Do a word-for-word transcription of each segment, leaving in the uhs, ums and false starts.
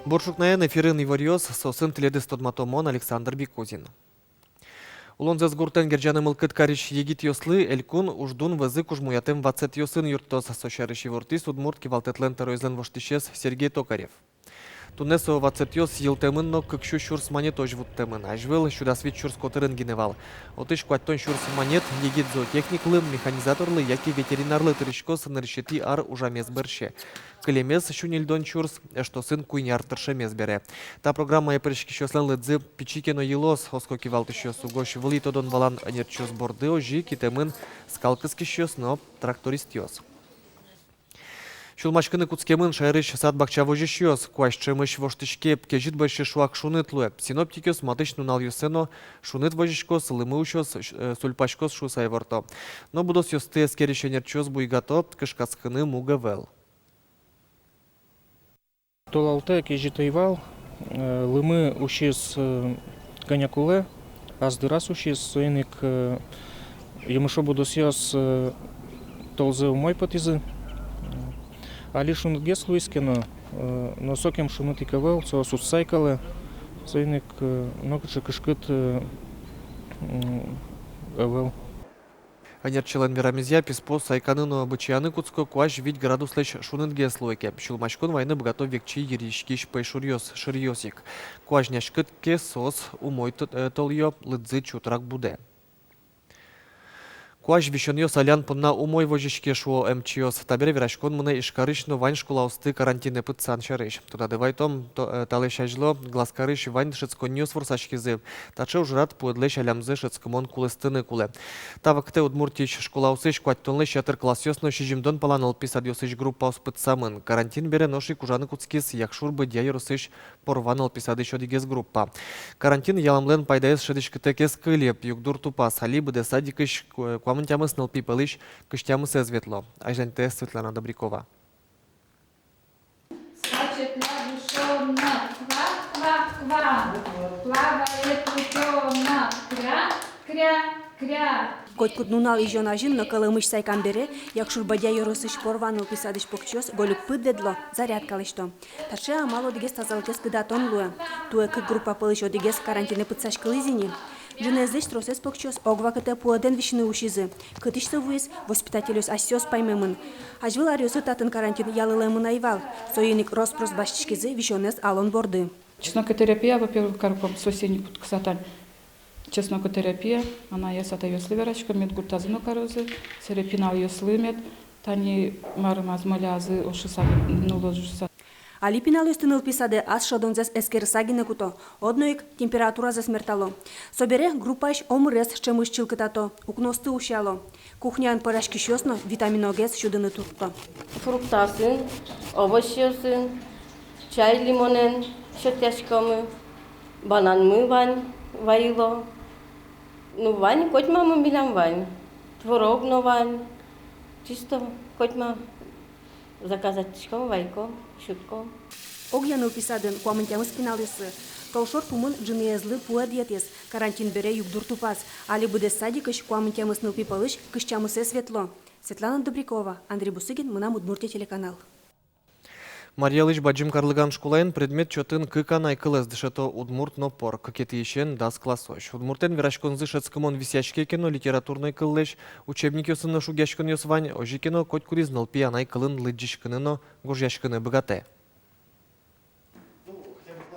Бур ӵукнаен! Эфирын иворъёс, соосын тӥледыз тодмато мон, Александр Бекузин. Улонзэс гуртэн герӟаны мылкыд карись егитъёслы элькун уждун вӧзы кужмоятэм ватсэтъёсын юрттоз. Со сярысь ивортӥз удмурт кивалтэтлэн тӧроезлэн воштӥсез Сергей Токарев. Туннэ со ватсэтъёс йылтэмын но кык сю сюрс манетозь вуттэмын. Азьвыл сю дас вить сюрс котырын гинэ вал. Отысь куатьтон сюрс манет егит зоотехниклы, механизаторлы яке ветеринарлы тырӥськоз нырысетӥ ар ужамез бӧрсьы. Кылемез сю ньыльдон сюрс эштосын куинь ар тыршемез бере. Та программае пыриськисьёслэн лыдзы пичи ке но йылоз. Оско кивалтӥсьёс угось вылӥ тодон-валан ӧнерчиос борды, озьы ик итэмын скал кыскисьёс но трактористъёс. Сюлмаськыны кутскемын шаерысь сад-бакча возисьёс. Куазь ӵемысь воштӥське, кезьыт бӧрсьы шуак шуныт луэ. Синоптикъёс матысь нуналъёсы но шуныт возиськоз, лымы усёз, э, сульпаськоз шуыса иворто. Но будосъёсты эскерись ӧнерчиос буйгато: кышкатскыны муг ӧвӧл. Толалтэ кезьыт ӧй вал, э, лымы усиз, э, кӧня кулэ, ас дыраз усиз, соин ик, э, емышо будосъёс, э, толзэ умой потӥзы. Али шунытгес луиз ке но, э, но сокем шуныт ик ӧвӧл, соос уз сайкалэ, соин ик, э, нокыӵе кышкыт, э, м, ӧвӧл. Ӧнерчилэн верамезъя, писпу сайканы но бычыяны кутско, куазь вить градуслэсь шунытгес луэ ке. Сюлмаськон вайыны быгато векчи йырйиськись пӧйшуръёс, шыръёс ик. Куазь няськыт ке, соос умой т-, э, толъё, лыдзы чутрак будэ. Куазь висёнъёс алян понна умой возиське, шуо эмчиос. Табере вераськон мынэ Ижкарысь но вань школаосты карантинэ пытсан сярысь. Тодады вайытом, то-, э, талэсь азьло Глазкарысь вань дышетсконниос ворсаськизы. Таӵе ужрад пуэдлэсь алямзэ шӧдскымон кулэстыны кулэ. Та вакытэ Удмуртиысь школаосысь куатьтонлэсь ятыр классъёс но сизьымдон пала нылпи садъёсысь группаос пытсамын. Карантин бере нош ик ужаны кутскиз Якшур-Бӧдья ёросысь Порва нылпи садысь одӥгез группа. Карантин ялэмлэн пайдаез шӧдӥськытэк ӧз кыльы. Югдур тупаз: али быдэс садикысь ку-, куамын тямыс нылпи пӧлысь кызь тямысэз ветло. Азьланьтэ Светлана Добрякова. Скачет лягушонок, ква-ква-ква. Плавает утёнок, кря-кря-кря. Котькуд нунал изён азьын но кӧлэмысь сайкам бере Якшур-Бӧдья ёросысь Порва нылпи садысь покчиос гольык пыд ветло, зарядка лэсьто. Таӵе амал одӥгез тазалыкез кыдатон луэ. Туэ кык группа пӧлысь одӥгез карантинэ пытсаськылӥз ини. Ӝыныезлэсь тросэз покчиос ог вакытэ пуэдэн висьыны усизы. Кытысь со вуиз, воспитательёс асьсэос паймемын. Азьвыл аръёсы татын карантин ялылэмын ӧй вал. Соин ик рос-прос басьтӥськизы висёнэз алон борды. Чеснокотерапия, во-первых, карком со сеньы кутскыса тань. Чеснокотерапия, анаез-атаезлы вераськом, мед гуртазы но карозы, сэре пиналъёслы мед, тани марым, азмолязы ошыса, нуллозы шуыса. Али пиналъёсты нылпи садэ ас шӧдонзэс эскерыса гинэ куто, одно ик температуразэс мертало. Собере группаысь омырез ӵемысь чылкытато, укноосты усьяло. Кухняын пӧраськисьёс но витаминогес сюдыны туртто. Фруктъёсын, овощъёсын, чай лимонэн сётъяськомы, бананмы вань, вайыло. Ну, вань, котьмамы милям вань. Творог но вань. Чисто котьма заказать тӥськом, вайком, сюдком. Огъя нылпи садын куамын тямыс пиналъёслы. Толшор пумын ӝыныезлы пуэд йӧтӥз. Карантин бере югдур тупаз. Али быдэс садикысь куамын тямыс нылпи пӧлысь кызь тямысэз ветло. Светлана Добрякова, Андрей Бусыгин, «Мынам Удмуртие» телеканал. Марий Элысь Бадӟым Карлыган школаын предмет чотын кык анай кылэз дышето: удмурт но пор, кыкетӥысен дас классозь. Удмуртэн вераськонзы шӧдскымон висъяське ке но, литературной кыллэсь учебникъёсын но шугъяськонъёс вань, озьы ке но котькудӥз нылпи анай кылын лыдӟиськыны но гожъяськыны быгатэ.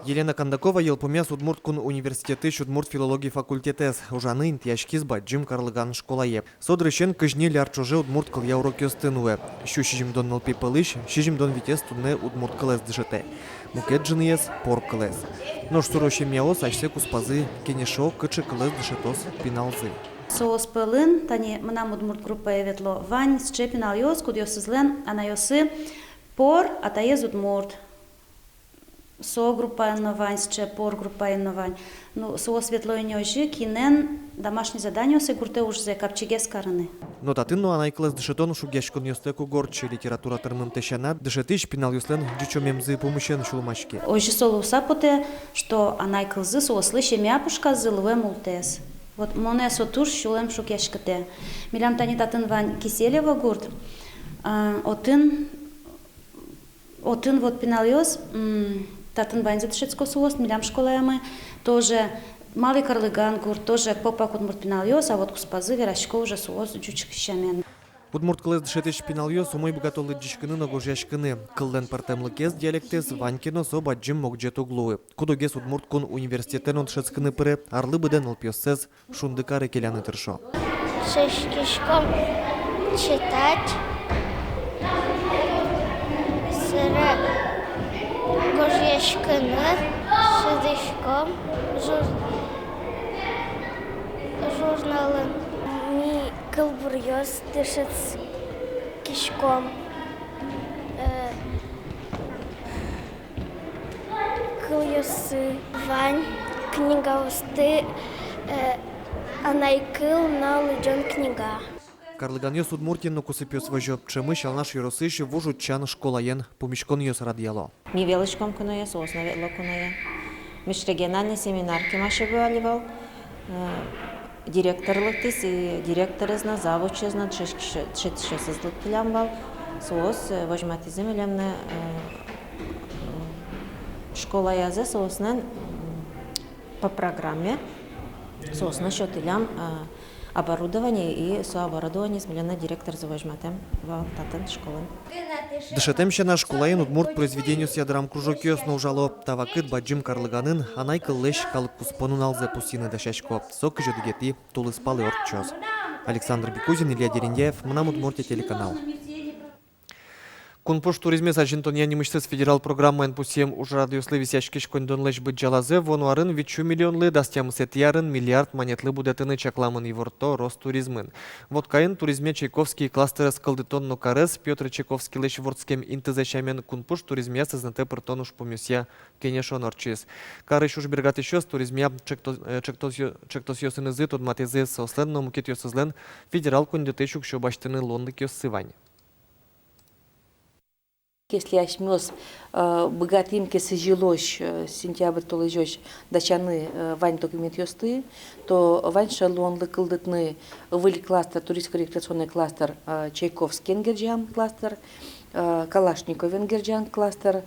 Елена Кондакова йылпумъяз Удмурт кун университетысь удмурт филология факультетэз, ужаны интыяськиз Бадӟым Карлыган школае. Со дырысен кызь ньыль ар ӵоже удмурт кылъя урокъёсты нуэ. Сю сизьымдон нылпи пӧлысь сизьымдон витез туннэ удмурт кылэз дышетэ, мукет ӝыныез — пор кылэз. Нош суро семьяос асьсэ куспазы кенешо, кыӵе кылэз дышетоз пиналзы. Соос пӧлын, тани «Мынам удмурт» группае ветло, вань сыӵе пиналъёс, кудъёсызлэн анайёссы пор, атаез удмурт. Со группаын но вань сыӵе, пор группаын но вань. Ну, соос ветло ини озьы, кинэн домашний заданиоссэ, гуртэ ужзэ капчигес карыны. Но татын но анай кылэз дышетон шугъяськонъёстэк уг ортчы. Литература тырмымтэ сяна, дышетӥсь пиналъёслэн ӟучомемзы пумысен сюлмаське. Озьы со луыса потэ, что анай кылзы соослы семья пушказы луэ мултэс. Вот монэ со туж сюлэм шугъяськытэ. Милям тани татын вань Киселево гурт, а, отын Отын вот пиналъёс, м, Татын ваньзы дышетско соос, милям школаямы тоже. Малый Карлыган гурт тоже, копак удмурт пиналъёс, а вот куспазы верасько уже соос ӟуч сямен. Удмурт кылэз дышетӥсь пиналъёс умой быгато лыдӟиськыны но гожъяськыны. Кыллэн пӧртэмлыкез, диалектэз вань ке но, со бадӟым могӟет уг луы. Куд-огез Удмурт кун университетэ но дышетскыны пыре, арлы быдэ нылпиоссэс Шундыкаре келяны тыршо. Дышетскиськом читать, собере гожъяськыны, шудӥськом жур-, журналын. Ми кылбуръёс дышетскиськом. Э, кылъёсы вань книгаосты, э, «Анай кыл» но «Лыдӟон книга». Карлыганъёс Удмуртиын но кусыпъёс возё. Ӵемысь Алнаш ёросысь Вуж Утчан школаен пумиськонъёс радъяло. Ми велӥськом ке но, соос но ветло ке но. Межрегиональный семинар кемасьёс али вал. Э, директор лыктӥз, и директорез но, завучез но, дышетӥсь-, дышетӥсьёсыз лыктӥллям вал. Соос, э, возьматӥзы милемлы, э, школаязы соослэн, м, по программе соослы сётӥллям, э, оборудование, и со оборудованиез милемлы директорзы возьматэм вал татын школаын. Дышетэм сяна, школаын удмурт произведениосъя драмкружокъёс но ужало. Та вакыт бадӟым Карлыганын анай кыллэсь калык куспо нуналзэ пусйыны дасясько. Со кызь одӥгетӥ тулыспалы ортчоз. Александр Бекузин, Илья Дерендяев, «Мынам Удмуртие» телеканал. Кунпуш туризмез азинтонъя нимысьтыз федерал программаен пусъем ужрадъёслы висъяськись коньдонлэсь быдӟалазэ вуоно арын витьсю миллионлы, дас тямысэтӥ арын миллиард манетлы будэтыны чакламын, иворто Ростуризмын. Воткаын туризмъя Чайковский кластерез кылдытон но карез Пётр Чайковскийлэсь вордскем интызэ сямен кунпуш туризмъя сӧзнэтэ пыртон ужпумъёсъя кенешон ортчиз. Карысь ужбергатӥсьёс туризмъя чекто-, э, чектосъё-, чектосъёсынызы тодматӥзы, соослэн но мукетъёсызлэн федерал коньдэтысь уксё басьтыны луонлыкъёссы вань. Если асьмеос, э, быгатӥм ке сӥзьылозь, э, сентябрь толэзёзь дасяны, э, вань документъёсты, то вань сыӵе луонлык кылдытыны выль кластер, туристско-рекреационный кластер, э, Чайковскиен герӟам кластер, э, Калашниковен герӟам кластер.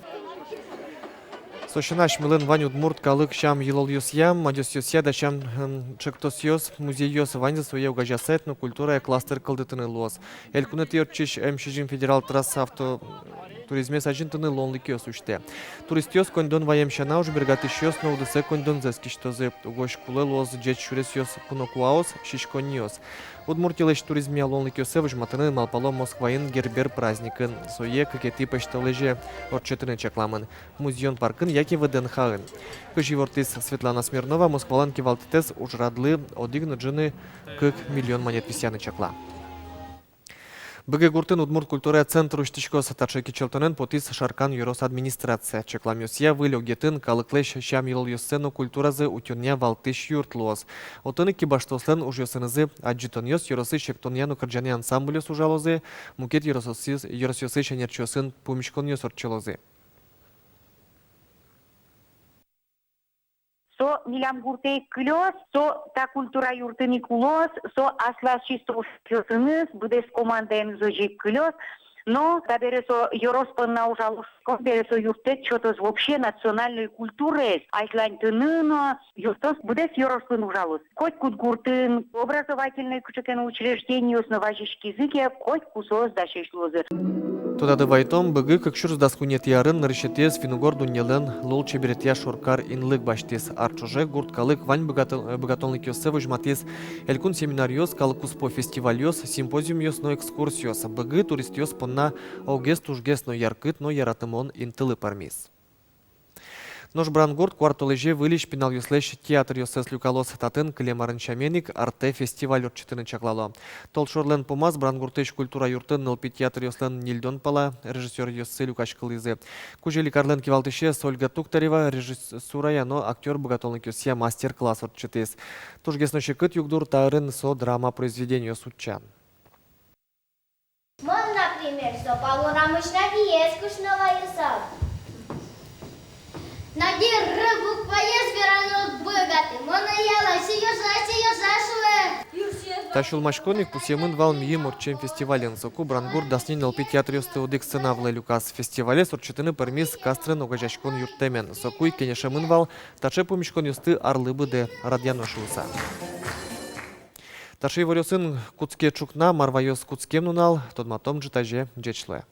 Со сяна, асьмелэн вань удмурт калык сям-йылолъёсъя, мадёсъёсъя дасям, эм, чектосъёс, музейёс, ваньзэ сое огазеяса, этнокультурая кластер кылдытыны луоз. Элькунэтӥ ортчись М сизьым федерал трасса автотуризмез азинтыны луонлыкъёс усьтэ. Туристъёс коньдон ваем сяна, ужбергатӥсьёс но удысэ коньдонзэс кисьтозы. Угось кулэ луоз ӟеч сюресъёс, кунокуаос, сиськонниос. Удмуртилэсь туризмъя луонлыкъёссэ возьматыны малпало Москваын Гербер праздникын. Сое кыкетӥ пӧсьтолэзе ортчытыны чакламын. Музъён паркын яке ВДНХ-ын. Кызьы ивортӥз Светлана Смирнова, Москвалэн кивалтэтэз ужрадлы одӥг но ӝыны кык миллион манет висъяны чакла. Быгы гуртын удмурт культурая центр усьтӥськоз. Таӵе кичӧлтонэн потӥз Шаркан ёрос администрация. Чакламъёсъя, выль огъетын калыклэсь сям-йылолъёссэ но культуразэ утёнъя валтӥсь юрт луоз. Отын ик кибаштоослэн ужъёсынызы адӟытонъёс, ёросысь эктонъя но кырӟанъя ансамбльёс ужалозы, мукет ёросъёсысь, ёросъёсысь ӧнерчиосын пумиськонъёс ортчылозы. Со милям гуртэ ик кылёз, со та культура юртын ик улоз, со аслаз чисто ужасьёсыныз, быдэс командаеныз озьы ик кылёз. Но табере со ёрос понна ужалоз, бере со юрттэт сётоз вообще национальной культураез азьланьтыны но, юртоз быдэс ёросын ужалоз. Котькуд гуртын образовательной кыӵе ке но учреждениос но вазиськизы ке, котьку соос дасесь луозы. Тодады вайтом, Быгы кык сюрс дас куинетӥ арын нырысетӥез финн-угор дуннелэн лулчеберетъя шоркар инлык басьтӥз. Ар ӵоже гурт калык вань быгатон-, быгатонлыкъёссэ возьматӥз: элькун семинаръёс, калык куспо фестивальёс, симпозиумъёс но экскурсиос. Быгы туристъёс понна огез тужгес но яркыт но яратымон интылы пӧрмиз. Нош Брангурт куартолэзе выльысь пиналъёслэсь театръёссэс люкалоз. Татын кылем арын сямен ик «Артэ» фестиваль ортчытыны чаклало. Толшорлэн пумаз Брангуртысь культура юртын нылпи театръёслэн ньыльдон пала режиссёръёссы люкаськылӥзы. Кузь-Эликарлэн кивалтӥсез Ольга Туктарева режиссурая но актёр быгатонлыкъёсъя мастер-класс ортчытӥз. Тужгес но секыт югдур та арын со драма произведениос утчан. Мон, например, со палурамысь Надиез кышно вайысал. Нади «Р» букваез вераны уг быгаты. Мон ялась ёжась, ёжась шуэ. Юрсиез Та сюлмаськон ик пусъемын вал миым ортчем фестивален. Соку Брангурт дас ньыль нылпи театръёсты одӥг сцена вылэ люказ. Фестивалез ортчытыны пӧрмиз Кастрен огазеяськон юрттэмын. Соку ик кенешемын вал таӵе пумиськонъёсты арлы быдэ радъяно шуыса. Таӵе иворъёсын кутске ӵукна. Мар ваёз кутскем нунал, тодматом ӝытазе. Ӟеч луэ.